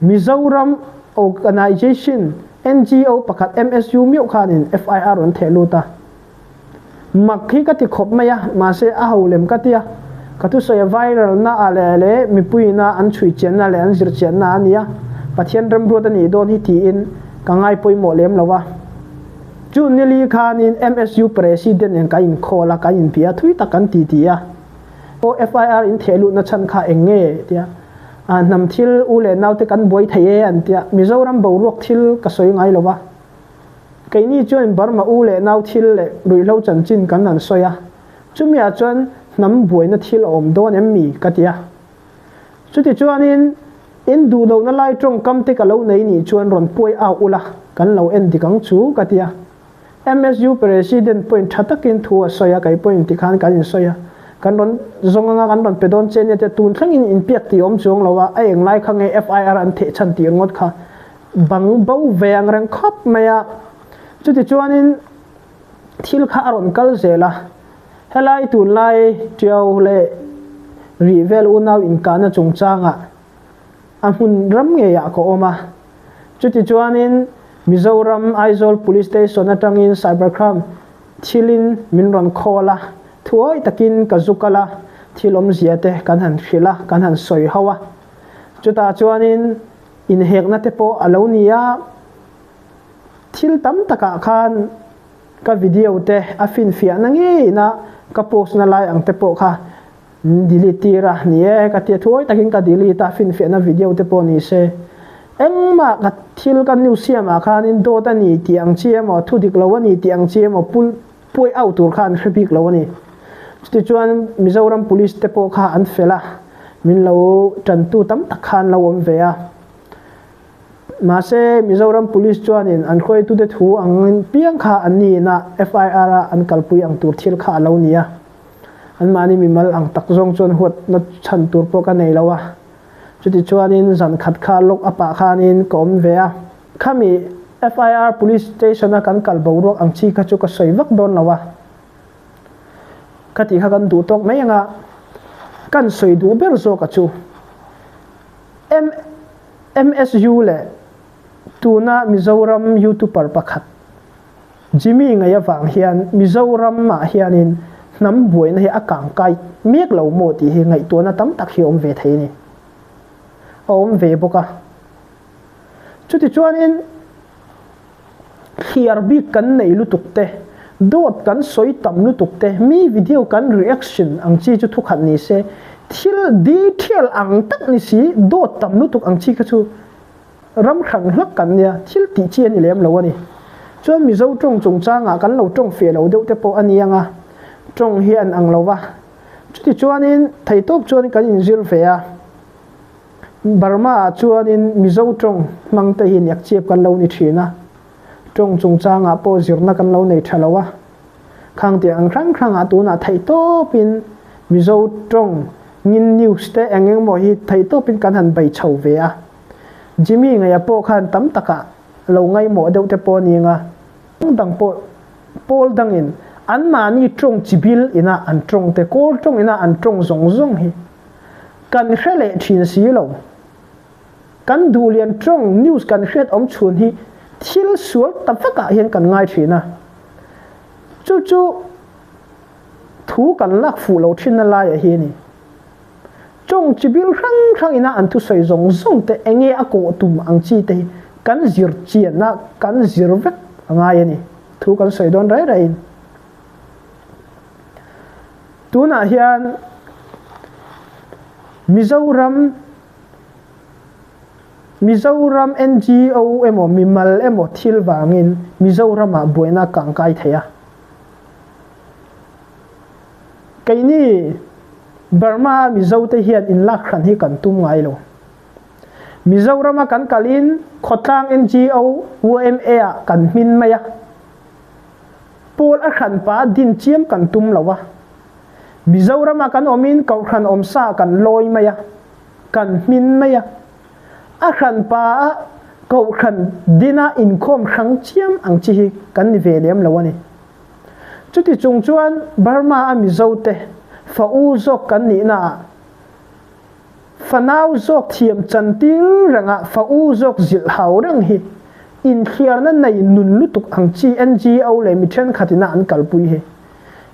Mizoram Organisation, NGO, pakhat MSU miauh khanin FIR rawn theh lut a. Mak hi ka ti khawp mai a, mahse a ho lem ka ti a. Ka thusawi a viral na ah leh leh mipuiin a an chhui chianna leh an zir chianna a ni a, Pathian remruat a nih dawn hi tiin ka ngai pawimawh lem lo a. Chu nili khanin MSU President nen kan inkhawl a, kan inbia thui tak kan ti ti a. Aw FIR in theh luhna chhan kha eng nge? tia a hnam thil u leh naute kan buai thei e an tia Mizoram boruak thil ka sawi ngai lo va. Keini chuan Burma u leh nau thil leh ruihhlo chanchin kan han sawi a, chumiah chuan hnam buaina thil a awm dawn em mi? ka ti a. Chutichuanin in duh lohna lai tawngkam te ka lo nei nih chuan rawn puai au ula kan lo en dik ang chu ka ti a. MSU President pawhin tha takin thu a sawi a, kei pawhin tikhan kan insawi a, kan rawn zawng anga kan rawn pe dawn che nia tia tun thlengin inpiak tih awm chuang lo a, a englai kha nge FIR an theh chhan tih ringawt kha bang bo ve ang reng khawp mai a. Chutichuanin thil kha a rawn kal zel a, helai tunlai Tiau leh Rih vel unau inkahna chungchangah a hmun ram ngeiah ka awm a. Chutichuanin Mizoram Aizawl Police Station atangin Cyber Crime Thilin min rawn call a, thuawi takin ka zu kal a, thil awmzia te kan han hrilh a, kan han sawi ho a. Chutah chuanin inhekna te pawh a lo ni a, thil tam takah khan ka video te a finfiahna ngeina ka post na lai ang te pawh kha Min delete tir a, ni e ka tia thuawi takin ka delete a, finfiahna video te pawh ni se. Engmah ka thil ka news siamah khanin dawt a ni tih ang chi emaw, thu dik lo a ni tih ang chi emaw pul puai auh tur kha an hre bik lo a ni. Chutichuan Mizoram Police te pawh kha an fel a, min lo tantu tam tak kha an lo awm ve a. Mahse Mizoram Police chuanin an hruaitute thu angin piang kha an niin a, FIR a an kalpui ang tur thil kha a lo ni a. Anmahni mimal ang tak zawng chuan huatna chhan tur pawh ka nei lo a. Chutichuanin zan khat kha lock up ah khanin ka awm ve a. Khami FIR Police Station a kan kal boruak ang chi kha chu ka sawi vak dawn lo a. Ka tih kha kan duh tawk mai anga kan sawi duh ber zawk a chu MSU leh tuna Mizoram YouTuber pakhat Jimmy ngaih avang hian Mizoram ah hianin hnam buaina hi a kang kai mek lo maw tih hi ngaihtuahna tam tak hi a awm ve thei a ni. A awm ve bawk a. Chutichuanin thliar bik kan nei lutuk te, dawt kan sawi tam lutuk te, mi video kan reaction ang chi chu thukhat ni se, thil detail ang tak ni si dawt tam lutuk ang chi kha chu Ram hran hlak kan nia, thil tih chi a ni lem lo a ni. Chuan Mizo tawng chungchangah kan lo tawng feh lo deuh te pawh a ni ang a, tawng hi an ang lo va. Chuti chuanin theihtawp chuan kan inzir ve a, Burma ah chuanin Mizo tawng hmang te hi niakchiap kan lo ni thin a, tawng chungchangah pawh zirna kan lo nei tha lo a. Khang tih ang hrang hrangah tunah theihtawpin Mizo tawng ngin news te eng eng maw hi theihtawpin kan han bei chho ve a. Jimmy ngaia pawh khan tam takah lo ngaihmawh deuh te pawh a ni anga, dang pawh pawl dangin anmahni tawng chibil ina an tawng te, kawl tawng ina an tawng zawng zawng hi kan hre leh thin si lo. Kan duhlian tawng news kan hriat awm chhun hi thil sual ta vekah hian kan ngai thin a, chu chu thu kan lak fuh lo thinna laiah hi a ni. Tawng chibil hrang hrang ina an thusawi zawng zawng te enge a kawh tum ang chi te hi kan zir chian a, kan zir vek a ngai a ni. Thu kan sawi dawn rei reiin. Tunah hian Mizoram Mizoram NGO emaw mimal emaw thil vangin Mizoramah buaina a kangkai thei a. Keini Burma a Mizo te hian inlak hran hi kan tum ngai lo. Mizorama kan kalin khawtlang NGO, YMA ah kan hmin mai a. Pawl a hran pa din chiam kan tum lo a. Mizorama kan awmin kohhran awmsa kan lawi mai a, kan hmin mai a. A hran pa a kohhran dina inkhawm hrang chiam ang chi hi kan ni ve lem lo a ni. Chuti chung chuan Burma a Mizo te fa u zawk kan nihna ah fanau zawk thiam chan tir reng ah fa u zawk zilh hau reng hi inthliarna nei nun lutuk ang chi NGO leh mi thenkhat ina an kalpui hi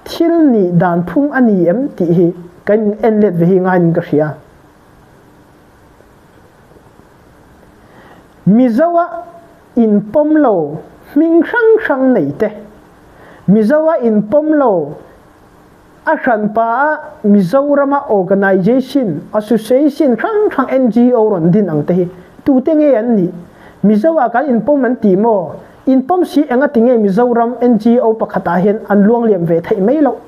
thil nih dan phung a ni em tih hi kan in en let ve hi ngaiin ka hria. Mizo a inpawm lo hming hrang hrang nei te, Mizo a inpawm lo a hranpa a Mizorama organisation, association hrang hrang NGO rawn din ang te hi tute nge an nih? Mizo ah kan inpawm an ti maw? Inpawm si engati nge Mizoram NGO pakhatah hian an luangliam ve theih mai loh?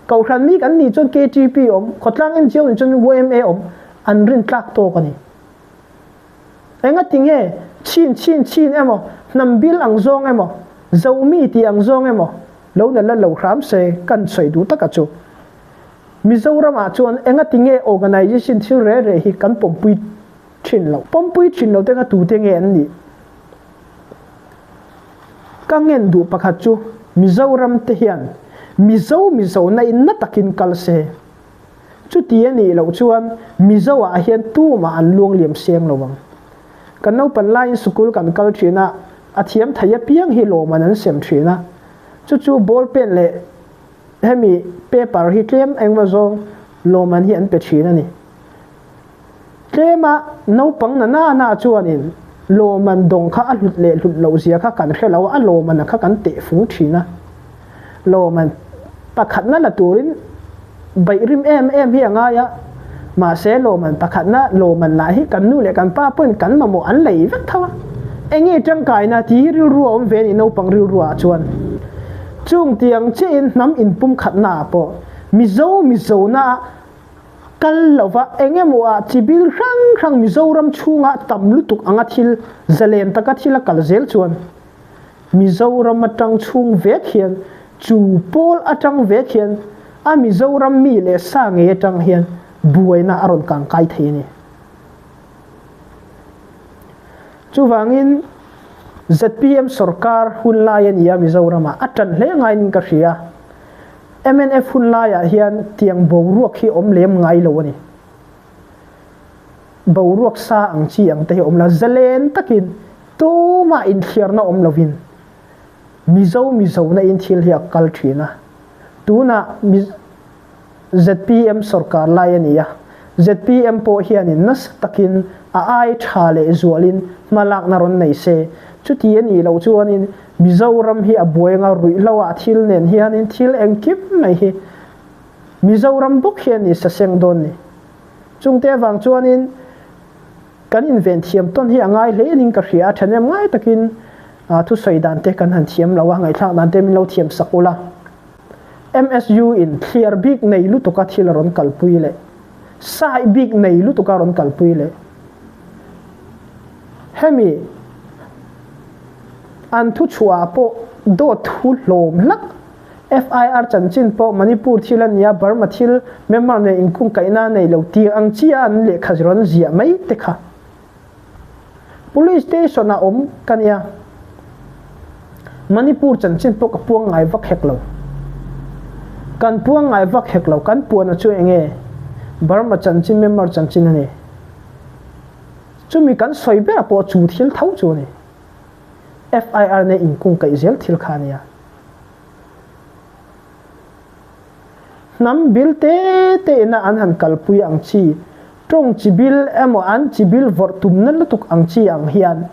Kohhran mi kan nih chuan KTP awm, khawtlang NGO nih chuan YMA awm an rintlak tawk a ni. Engati nge chin chin chin emaw, hnam bil ang zawng emaw, Zomi tih ang zawng emaw lo na la lo hram se kan sawi duh taka chu. Mizoram ah chuan engati nge organisation thil reh reh hi kan pawmpui thin loh. Pawmpui thin lo te kha tute nge an nih? Ka ngen duh pakhat chu Mizoram te hian Mizo Mizo na in na takin kal se. Chuti a nih loh chuan Mizo ah hian tumah an luangliam seng lo ang. Kan naupan laiin sikul kan kal thin a, A thiam thei apiang hi lawmman an sem thin a, chu chu ball pen leh hemi paper hi tlem engmaw zawng lawmman hi an pe thin a ni. Tlema naupang na na na chuanin lawmman dawng kha a hlut leh hlut loh zia kha kan hre lo a, a lawmman kha kan teh fung thin a. Lawmman pakhatna la turin beih rim em em hi a ngai a, mahse lawmman pakhatna lawmman lah hi kan nu leh kan pa pawhin kan mamawh an lei vek tho a. Enge tangkaina tih hi rilru a awm ve a ni naupang rilru ah chuan. Chung tiang chiahin hnam inpumkhatna ah pawh Mizo Mizona ah Kal lova eng emaw ah chi bil hrang hrang Mizoram chhungah tam lutuk anga thil zalen taka thil a kal zel chuan Mizoram atang chhung vek hian chu pawl atang vek hian a Mizoram mi leh sa ngei atang hian buaina a rawn kang kai thei a ni. Chuvangin zpm sorkar hun lai a ni a Mizoramah a tan hle ngaiin ka hria. Mnf hun laiah hian tiang boruak hi awm lem ngai lo a ni. Boruak sa ang chi ang te hi awm la, zalen takin tumah inthliarna awm lovin Mizo Mizona in thil hi a kal thin a. Tunah zpm sorkar lai a ni a, zpm pawh hianin nasa takin a ai tha leh zualin hmalakna rawn nei se, chuti a nih loh chuanin Mizoram hi a buai anga ruihhlo ah thil nen hianin thil engkim mai hi Mizoram bawk hian ni saseng dawn ni. Chungte avang chuanin kan inven thiam tawn hi a ngai hle in ka hria a, thahnem ngai takin thusawi dan te kan han thiam lo a, ngaihthlak dan te min lo thiam sak ula. MSU in thliar bik nei lutuka thil a rawn kalpui leh sai bik nei lutuka rawn kalpui leh hemi An thuchhuah pawh dawt thu hlawm hlak. FIR chanchin pawh Manipur thil a nia, Burma thil Myanmar nen inkungkaihna a nei lo tih ang chiah an lehkha rawn ziah mai te kha. Police station ah awm ka nia. Manipur chanchin pawh ka puang ngai vak hek lo. Kan puang ngai vak hek lo, kan puana chu enge Burma chanchin Myanmar chanchin a ni. Chumi kan sawi ber pawh chu thil tho chu a ni. FIR nen inkungkaih zel thil kha a nia. Hnam bil te te ina an han kalpui ang chi, tawng chi bil emaw an chi bil vawrh tumna lutuk ang chi ang hian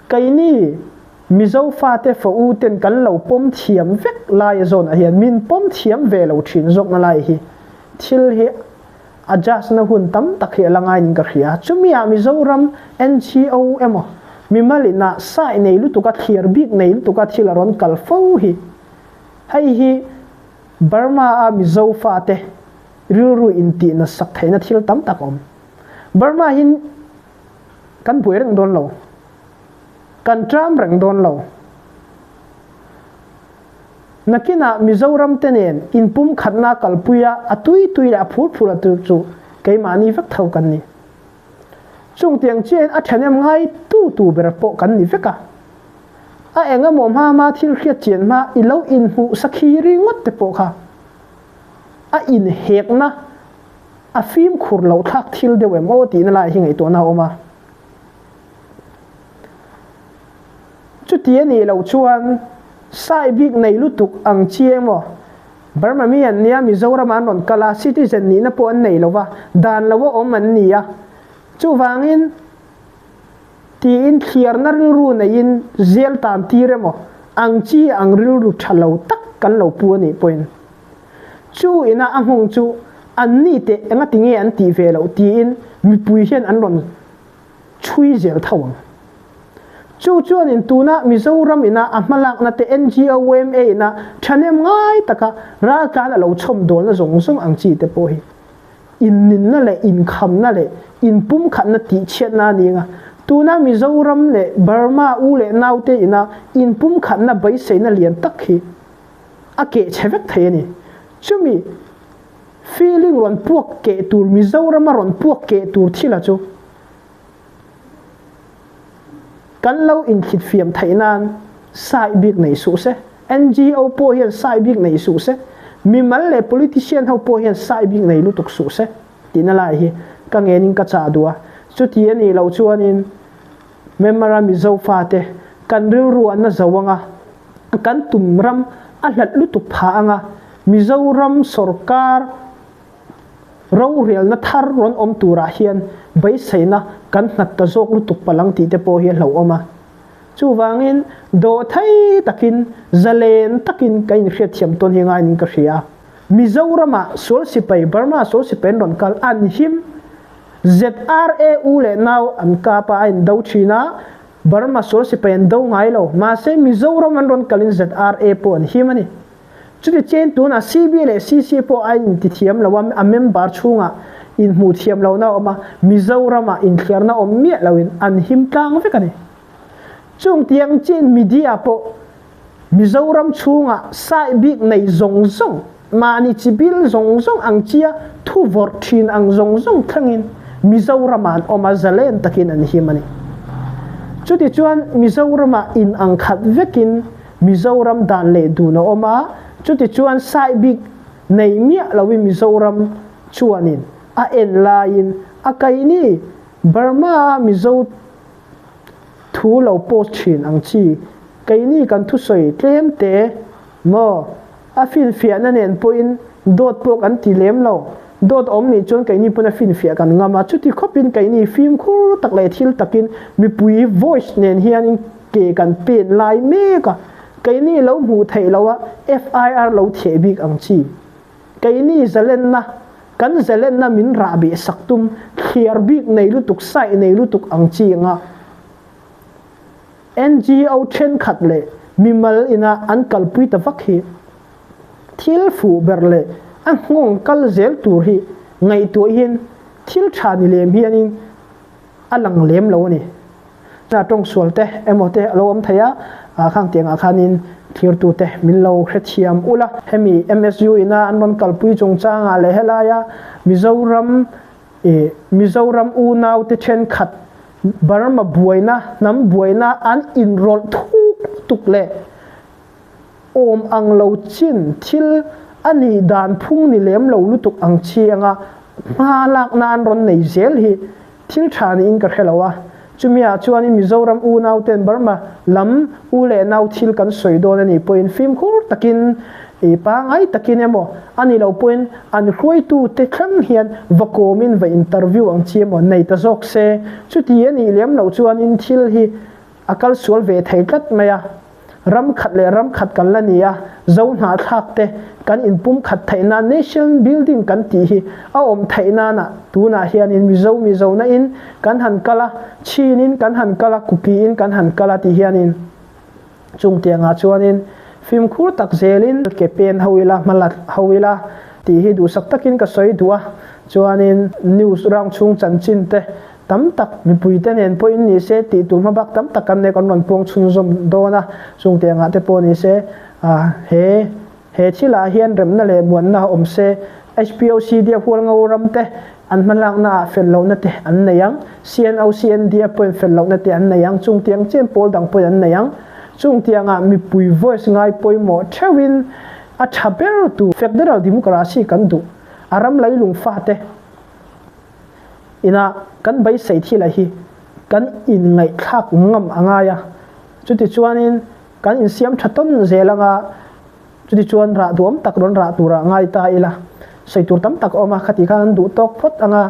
keini Mizo fate fa u ten kan lo pawm thiam vek lai a zawnah hian min pawm thiam ve lo thin zawkna lai hi thil hi Adjust na hun tam tak hi a la ngaiin ka hria. Chumi ah Mizoram NGO emaw mimal in ah sai nei lutuk a thlir bik nei lutuk a thil a rawn kal fo hi. Hei hi Burma a Mizo fate rilru intih nasak theihna thil tam tak a awm. Burma hi kan buai reng dawn lo. Kan tram reng dawn lo. Nakinah Mizoram te nen inpumkhatna kalpui a, a tui tui leh a phur phur a tur chu keimahni vek tho kan ni. Chung tiang chiahin a thahnem ngai tu tu ber pawh kan ni vek a. A eng emaw hma hma thil hriat chian hma i lo inhmuh sakhi ringawt te pawh kha a inhekna a fimkhur loh thlak thil deuh em aw tihna lai hi ngaihtuahna a awm a. Chuti a nih loh chuan sai bik nei lutuk ang chi emaw Burma mi an nia Mizoram an rawn kal a, citizen nihna pawh an nei lo va, dan lo a awm an ni a. Chuvangin tiin thliarna rilru neiin zel tan tir emaw ang chi ang rilru tha lo tak kan lo pu a nih pawhin chu ina a nghawng chu an ni teh engati nge an tih ve loh tiin mipui hian an rawn chhui zel tho ang. Chu chuanin tuna Mizoram ina a hmalakna te NGO yma ina thahnem ngai taka raltlan a lo chhawm dawlna zawng zawng ang chi te pawh hi inninna leh inkhamna leh inpumkhatna tihchhiatna a ni anga tuna Mizoram leh Burma u leh naute ina inpumkhatna beiseina lian tak hi a keh chhe vek thei a ni. Chumi Feeling rawn puak keh tur Mizoram a rawn puak keh tur thil a chu kan lo inthlit fiam theih nan sai bik nei suh se. NGO pawh hian sai bik nei suh se. Mimal leh politician ho pawh hian sai bik nei lutuk suh se tihna lai hi ka ngenin ka chah duh a. Chuti a nih loh chuanin Myanmar a Mizo fate kan rilru a na zo ang a, kan tum ram a hlat lutuk phah ang a, Mizoram sawrkar rorelna thar rawn awm turah hian beiseina kan nghat ta zawk lutuk palh ang tih te pawh hi a hlauhawm a. Chuvangin dawhthei takin, zalen takin ka inhriatthiam tawn hi ngaiin ka hria. Mizoramah sual sipai, Burma sual sipai an rawn kal, an him. ZRA u leh nau an kap a, a indo thin a, Burma sual sipai an do ngai lo. Mahse Mizoram an rawn kalin ZRA pawh an him a ni. Chuti chen tunah CB leh CC pawh a intithiam lo a, a member chhungah inhmuh thiam lohna a awm a, Mizoramah inthliarna awm miah loin an him tlang vek a ni. Chung tiang chin media pawh Mizoram chhungah sai bik nei zawng zawng, mahni chi bil zawng zawng ang chia thu vawrh thin ang zawng zawng thlengin Mizoramah an awm a, zalen takin an him a ni. Chutichuan Mizoramah in ang khat vekin Mizoram dan leh dun a awm a, chutichuan sai bik nei miah loin Mizoram chuanin a en laiin a kaini Burma-a Mizo Thu lo post thin ang chi. Keini kan thusawi tlem te maw? A finfiahna nen pawhin dawt pawh kan ti lem lo. Dawt awm nih chuan keini pawn a finfiah kan ngam a, chuti khawpin keini fimkhur tak leh thil takin mipui voice nen hianin ke kan pen lai mek a. Keini lo hmuh theih loh a FIR lo theh bik ang chi. Keini zalenna, kan zalenna min rah beh sak tum, thliar bik nei lutuk, saih nei lutuk ang chi anga NGO thenkhat leh mimal ina an kalpui ta vak hi thil fuh ber leh a nghawng kal zel tur hi ngaihtuahin thil tha ni lem hianin a lang lem lo a ni. Hna tawng sual te emaw te a lo awm thei a, khang tiangah khanin thirtute min lo hrethiam ula. Hemi MSU ina an rawn kalpui chungchangah leh helaia Mizoram ih Mizoram unaute thenkhat Burma buaina, hnam buaina an inrawlh thuk lutuk leh awm ang lo chin thil a nih dan phung ni lem lo lutuk ang chi anga hma lakna an rawn nei zel hi thil tha niin ka hre lo a. Chumiah chuanin Mizoram unauten Burma lam u leh nau thil kan sawi dawn a nih pawhin fimkhur takin i pangai takin emaw a nih loh pawhin an hruaitute thleng hian va kawmin va interview ang chi emaw nei ta zawk se. Chuti a nih lem loh chuanin thil hi a kal sual ve thei tlat mai a. Ram khat leh ram khat kan la ni a, Zo hnahthlak te kan inpum khat theih nan nation building kan tih hi a awm theih nana tunah hianin Mizo Mizona in kan han kal a, Chin in kan han kal a, Kuki in kan han kal a ti hianin chung tiangah chuanin fimkhur tak zelin ke pen ho ila, hma la ho ila tih hi duhsak takin ka sawi duh a, chuanin news round chhung chanchin te Tam tak mipuite nen pawhin ni se tih tur hmabak tam tak kan nei kan rawn puang chhunzawm dawn a, chung te angah te pawh ni se he he thilah hian remna leh muanna awm se, HPOCD a hual ngo ram te an hmalakna ah fel lohna te an nei ang, CNOCND a pawhin fel lohna te an nei ang, chung tiang chian pawl dang pawhin an nei ang. Chung tiangah mipui voice ngai pawimawh theuhin a tha ber tur Federal Democracy kan duh a ram leilung fate Ina kan beisei thil a hi kan inngaihthlak ngam a ngai a, chutichuanin kan insiam tha tawn zel anga chutichuan rah duam tak rawn rah turah ngai ta ila sawi tur tam tak a awm a, khati khan an duh tawk phawt anga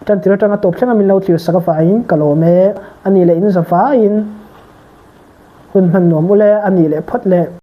tantir atanga tawp thleng a min lo thlir sak avangin ka lawm e, a nih leh in za vaiin hun hman nuam ule a nih leh phawt le.